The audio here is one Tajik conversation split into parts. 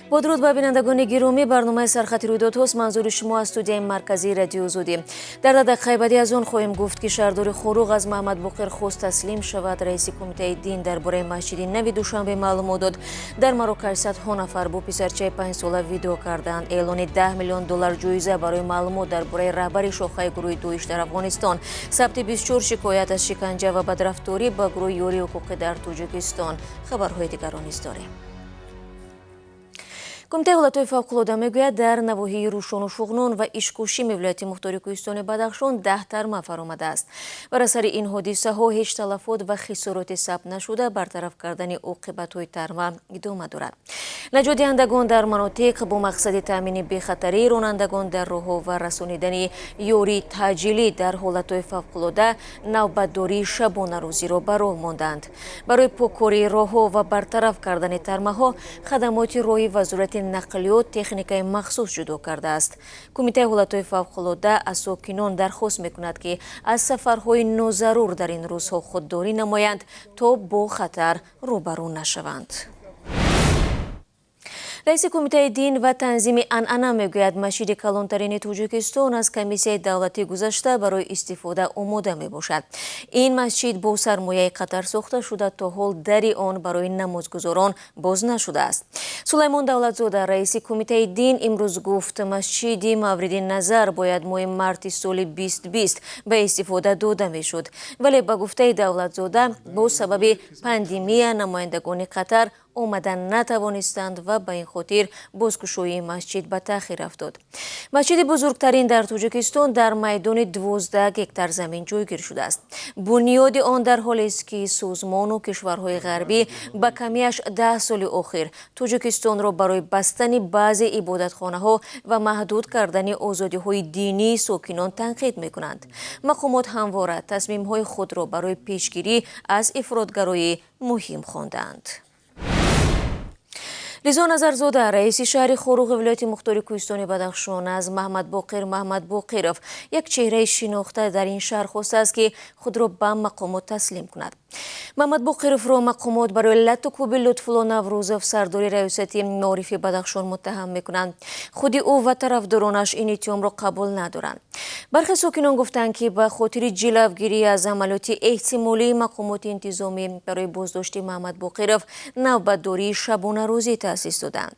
Бо дуруд ба бинандагони гиромӣ, барномаи сархати рӯйдодҳост манзури шумо аз студияи марказии Радиои Озодӣ. Дар дақиқаи баъдӣ аз он хоҳем гуфт, ки шаҳрдори Хоруғ аз Муҳаммадбоқир хост таслим шавад. Раиси кумитаи дин дар бораи масҷиди нави Душанбе маълумот дод. Дар Марокаш садҳо нафар бо писарчаи 5-сола видео карданд. Эълони 10 миллион доллар ҷоиза барои маълумот дар бораи раҳбари шохаи гурӯҳи Доиш дар Афғонистон. Сабти 24 шикоят аз шиканҷа ва бадрафторӣ ба гурӯҳи ёрии ҳуқуқӣ дар Тоҷикистон. Хабарҳои дигарро низ дорем. Кумитаи ҳолатҳои фавқулода мегӯяд, дар навоҳии Рӯшону Шуғнон ва Ишкошими вилояти мухтори кӯҳистони Бадахшон 10 тарма фаромадааст. Бар асари ин ҳодисаҳо ҳеҷ талафот ва хисороте сабт нашуда, бартараф кардани оқибатҳои тарма идома дорад. Наҷотдиҳандагон дар манотиқ бо мақсади таъмини бехатарии ронандагон дар роҳҳо ва расонидани ёрии таъҷилӣ дар ҳолатҳои фавқулода навбатдории шабонарӯзиро ба роҳ монданд. Барои поккории роҳҳо ва бартараф кардани тармаҳо хадамоти роҳи Вазорати нақлиёт техникаи махсус ҷудо кардааст. Кумитаи ҳолатҳои фавқулода аз сокинон дархост мекунад, ки аз сафарҳои нозарур дар ин рӯзҳо худдорӣ намоянд, то бо хатар рӯбарӯ нашаванд. Раиси кумитаи дин ва танзими анъана мегӯяд, масҷиди калонтарини Тоҷикистон аз комиссияи давлатӣ гузашта барои истифода омода мебошад. Ин масҷид бо сармояи Қатар сохта шуда, то ҳол дари он барои намозгузорон боз нашудааст. Сулаймон Давлатзода, раиси кумитаи дин, имрӯз гуфт, масҷиди мавриди назар бояд моҳи марти соли 2020 ба истифода дода мешуд. Вале ба гуфтаи Давлатзода, бо сабаби пандемия намояндагони Қатар омада натавонистанд ва ба ин хотир бозкушоии масҷид ба таъхир афтод. Масҷиди бузургтарин дар Тоҷикистон дар майдони 12 гектар замин ҷойгир шудааст. Бунёди он дар ҳолест, ки созмону кишварҳои ғарбӣ ба камиаш 10 соли охир Тоҷикистонро барои бастани баъзе ибодатхонаҳо ва маҳдуд кардани озодиҳои динии сокинон танқид мекунанд. Мақомот ҳамвора тасмимҳои худро барои пешгирӣ аз ифротгароӣ муҳим хондаанд. Ризо Назарзода, раиси шаҳри Хоруғи вилояти мухтори кӯҳистони Бадахшон, аз Муҳаммадбоқир Муҳаммадбоқиров, як чеҳраи шинохта дар ин шаҳр, хостааст, ки худро ба мақомот таслим кунад. Муҳаммадбоқировро мақомот барои латту кӯби Лутфулло Наврӯзов, сардори раёсати маорифи Бадахшон, муттаҳам мекунанд. Худи ӯ ва тарафдоронаш ин иттиҳомро қабул надоранд. Бархе сокинон гуфтанд, ки ба хотири ҷилавгирӣ аз амалиёти эҳтимолии мақомоти интизомӣ барои боздошти Муҳаммадбоқиров навбатдории шабонарӯзӣ таъсис доданд.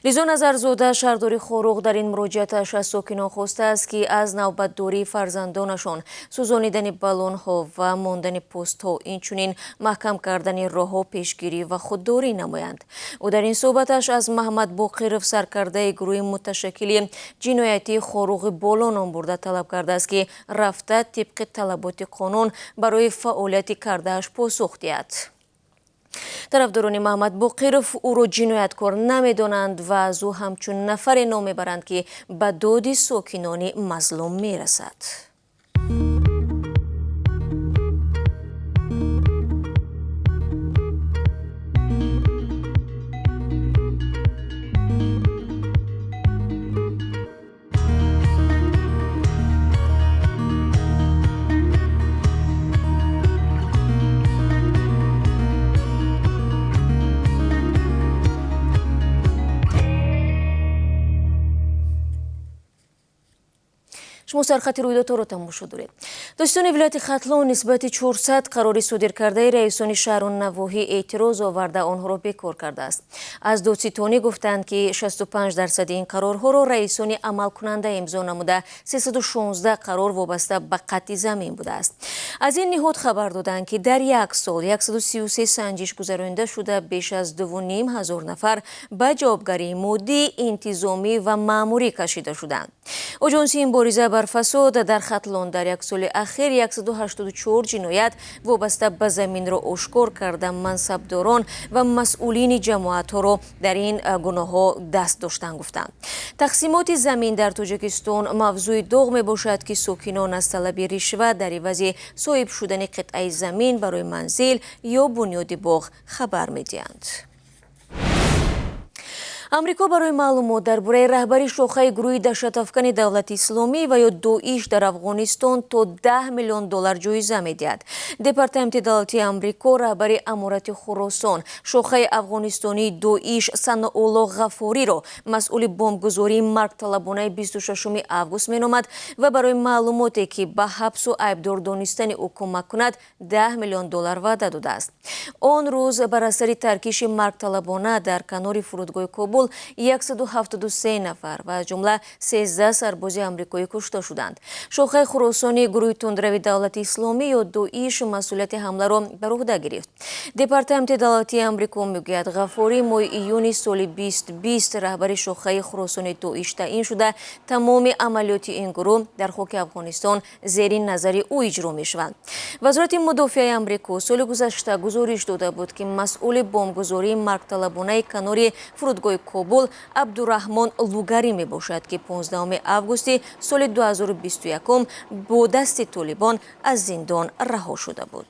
Ризо Назарзода, шаҳрдори Хоруғ, дар ин муроҷиаташ аз сокинон хостааст, ки аз навбатдории фарзандонашон, сӯзонидани баллонҳо ва мондани постҳо, инчунин маҳкам кардани роҳҳо пешгирӣ ва худдорӣ намоянд. Ӯ дар ин суҳбаташ аз Муҳаммадбоқиров, саркардаи гурӯҳи муташаккили ҷиноятии Хоруғи боло ном бурда, талаб кардааст, ки рафта тибқи талаботи қонун барои фаъолияти кардааш посух диҳад. Тарафдорони Муҳаммадбоқиров ӯро ҷинояткор намедонанд ва аз ӯ ҳамчун нафаре ном мебаранд, ки ба доди сокинони мазлум мерасад. Шумо сархати рӯйдодҳоро тамошо доред. Дӯстони вилояти Хатлон нисбати 400 қарори содиркардаи раисони шаҳру навоҳӣ эътироз оварда, онҳоро бекор кардааст. Аз додситонӣ гуфтанд, ки 65% ин қарорҳоро раисони амалкунанда имзо намуда, 316 қарор вобаста ба қатъи замин будааст. Аз ин ниҳод хабар доданд, ки дар як сол 133 санҷиш гузаронида шуда, беш аз 2,5 ҳазор нафар ба ҷавобгарии моддӣ, интизомӣ ва маъмурӣ кашида шуданд. Оҷонсии мубориза бар фасод дар Хатлон дар як соли ахир 184 ҷиноят вобаста ба заминро ошкор карда, мансабдорон ва масъулини ҷамоатҳоро дар ин гуноҳҳо даст доштан гуфтанд. Тақсимоти замин дар Тоҷикистон мавзӯи доғ мебошад, ки сокинон аз талаби ришва дар ивази соҳиб шудани қитъаи замин барои манзил ё бунёди боғ хабар медиҳанд. Амрико барои маълумот дар бораи раҳбари шохаи гурӯҳи даҳшатафкани Давлати Исломӣ ва ё ДОИШ дар Афғонистон то 10 миллион доллар ҷоиза медиҳад. Департаменти давлатии Амрико раҳбари Аморати Хуросон, шохаи афғонистонии ДОИШ Саноулло Ғафориро масъули бомбгузории маргталабонаи 26 август меномад ва барои маълумоте ки ба ҳабсу айбдор донистани ӯ кӯмак кунад 10 миллион доллар ваъда додааст. Он рӯз бар асари таркиши маргталабона дар канори фурудгоҳи Кобул 173 нафар ва аз ҷумла 13 сарбози амрикоӣ кушта шуданд. Шохаи Хуросони гурӯҳи тундрави Давлати Исломӣ ё ДОИШ масъулияти ҳамларо бар уҳда гирифт. Департаменти давлатии Амрико мегӯяд, Ғафорӣ моҳи июни соли 2020 раҳбари шохаи Хуросони ДОИШ таъин шуда, тамоми амалиёти ин гурӯҳ дар хоки Афғонистон зери назари ӯ иҷро мешаванд. Вазорати мудофиаи Амрико соли гузашта гузориш дода буд, ки масъули бомбгузории маргталабонаи канори фурудгоҳи Кобул Абдураҳмон Лугарӣ мебошад, ки 15 августи соли 2021 бо дасти толибон аз зиндон раҳо шуда буд.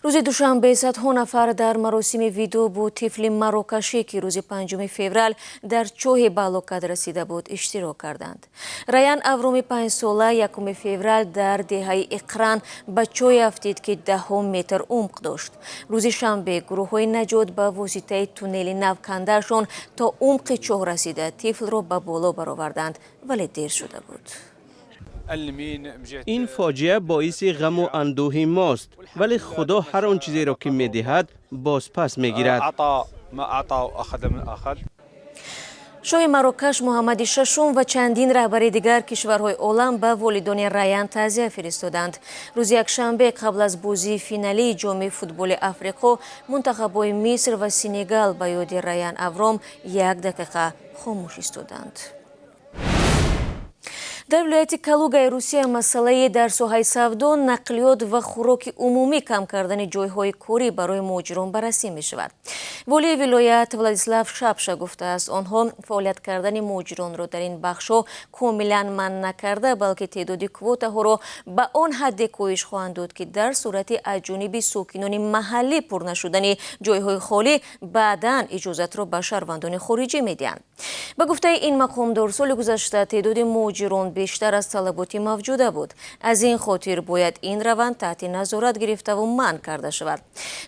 Рӯзи душанбе садҳо нафар дар маросими видоъ бо тифли марокашӣ, ки рӯзи 5 феврал дар чоҳе ба ҳалокат расида буд, иштирок карданд. Раян Авроми 5-сола 1 феврал дар деҳаи Иқран ба чоҳе афтид, ки даҳҳо метр умқ дошт. Рӯзи шанбе гурӯҳҳои наҷот ба воситаи туннели навкандаашон то умқи чоҳ расида тифлро ба боло бароварданд, вале дер шуда буд. Ин фоҷиа боиси ғаму андӯҳи мост, вале Худо ҳар он чизеро ки медиҳад, бозпас мегирад. Шоҳи Марокаш Муҳаммади Шашум ва чандин раҳбари дигар кишварҳои олам ба волидони Раян таъзия фиристоданд. Рӯзи якшанбе қабл аз бозии финалии ҷоми футболи Африқо мунтахабҳои Миср ва Сенегал ба ёди Раян Авром як дақиқа хомӯш истоданд. Дар вилояти Калугаи Русия масъалаи дар соҳаи савдо, нақлиёт ва хӯроки умумӣ кам кардани ҷойҳои корӣ барои муҳоҷирон баррасӣ мешавад. Волии вилоят Владислав Шапша гуфтааст, онҳо фаъолият кардани муҳоҷиронро дар ин бахшҳо комилан манъ накарда, балки теъдоди квотаҳоро ба он ҳадде коҳиш хоҳанд дод, ки дар сурати аз ҷониби сокинони маҳаллӣ пур нашудани ҷойҳои холӣ баъдан иҷозатро ба шаҳрвандони хориҷӣ медиҳанд. Ба гуфтаи ин мақомдор, соли гузашта теъдоди муҳоҷирон бештар аз талаботи мавҷуда буд. Аз ин хотир бояд ин раванд таҳти назорат гирифтаву манъ карда шавад.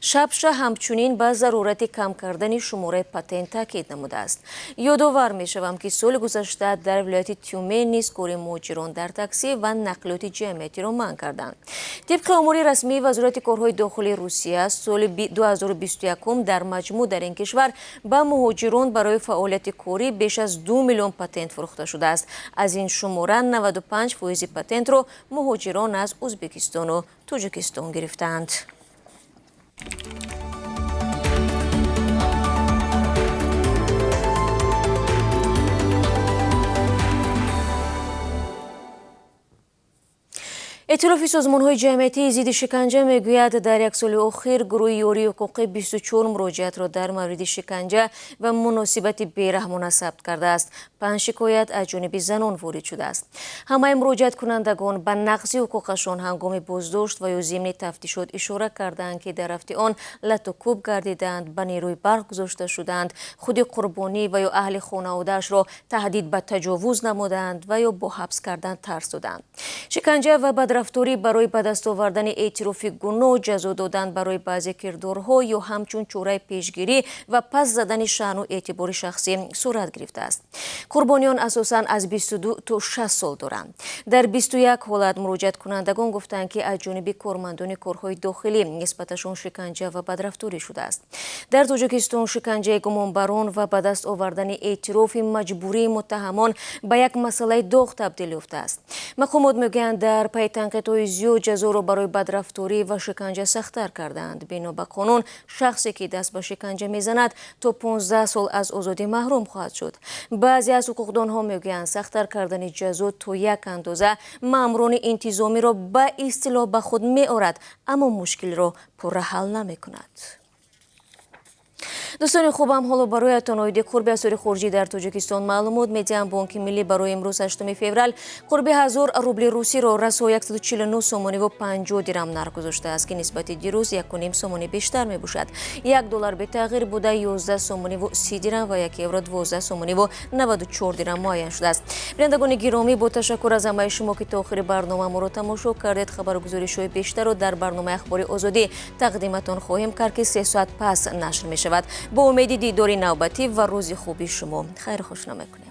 Шапша ҳамчунин ба зарурати кам кардани шумораи патент таъкид намудааст. Ёдовар мешавам, ки соли гузашта дар вилояти Тюмен низ кори муҳоҷирон дар таксӣ ва нақлиёти ҷамъиятиро манъ карданд. Тибқи омори расмии Вазорати корҳои дохилии Русия, соли 2021 дар маҷмӯъ дар ин кишвар ба муҳоҷирон барои фаъолияти корӣ беш аз 2 миллион патент фурӯхта шудааст. Аз ин шумора 95% патентро муҳоҷирон аз Ӯзбекистону Тоҷикистон гирифтаанд. Эътилофи созмонҳои ҷамъиятии зидди шиканҷа мегӯяд, дар як соли охир гурӯҳи ёрии ҳуқуқӣ 24 муроҷиатро дар мавриди шиканҷа ва муносибати бераҳмона сабт кардааст. 5 шикоят аз ҷониби занон ворид шудааст. Ҳамаи муроҷиаткунандагон ба нақзи ҳуқуқашон ҳангоми боздошт ва ё зимни тафтишот ишора кардаанд, ки дар рафти он лату кӯб гардидаанд, ба нерӯи барқ гузошта шудаанд, худи қурбонӣ ва ё аҳли хонаводаашро таҳдид ба таҷовуз намудаанд ва ё бо ҳабс кардан тарс доданд. Шиканҷа ва бадрафторӣ барои ба даст овардани эътирофи гуноҳ, ҷазо додан барои баъзе кирдорҳо ё ҳамчун чораи пешгирӣ ва пас задани шаъну эътибори шахсӣ сурат гирифтааст. Қурбониён асосан аз 22 то 60 сол доранд. Дар 21 ҳолат муроҷиаткунандагон гуфтанд, ки аз ҷониби кормандони корҳои дохилӣ нисбаташон шиканҷа ва бадрафторӣ шудааст. Дар Тоҷикистон шиканҷаи гумонбарон ва ба даст овардани эътирофи маҷбурии муттаҳамон ба як масъалаи доғ табдил ёфтааст. Мақомот мегӯянд, дар пайи танқидҳои зиёд ҷазоро барои бадрафторӣ ва шиканҷа сахттар кардаанд. Бино ба қонун, шахсе ки даст ба шиканҷа мезанад, то 15 сол аз озодӣ маҳрум хоҳад шуд. Баъзе аз ҳуқуқдонҳо мегӯянд, сахттар кардани ҷазо то як андоза маъмурони интизомиро ба истилоҳ ба худ меорад, аммо мушкилро пурра ҳал намекунад. Дӯстони хубам, ҳоло бароятон оиди қурби асъори хориҷӣ дар Тоҷикистон маълумот медиҳам. Бонки Миллӣ барои имрӯз, 8 феврал, қурби 1000 рубли русиро расо 149 сомониву 50 дирам нарх гузоштааст, ки нисбати дирӯз 1,5 сомонӣ бештар мебошад. 1 доллар бетағйир буда, 11 сомониву 30 дирам ва 1 евро 12 сомониву 94 дирам муайян шудааст. Бинандагони гиромӣ, бо ташаккур аз ҳамаи шумо, ки то охири барнома моро тамошо кардед. Хабару гузоришҳои бештарро дар барномаи Ахбори Озодӣ тақдиматон хоҳем кард, ки 3 соат пас нашр мешавад. Бо умеди дидори навбатӣ ва рӯзи хуби шумо хайру хуш намекунем.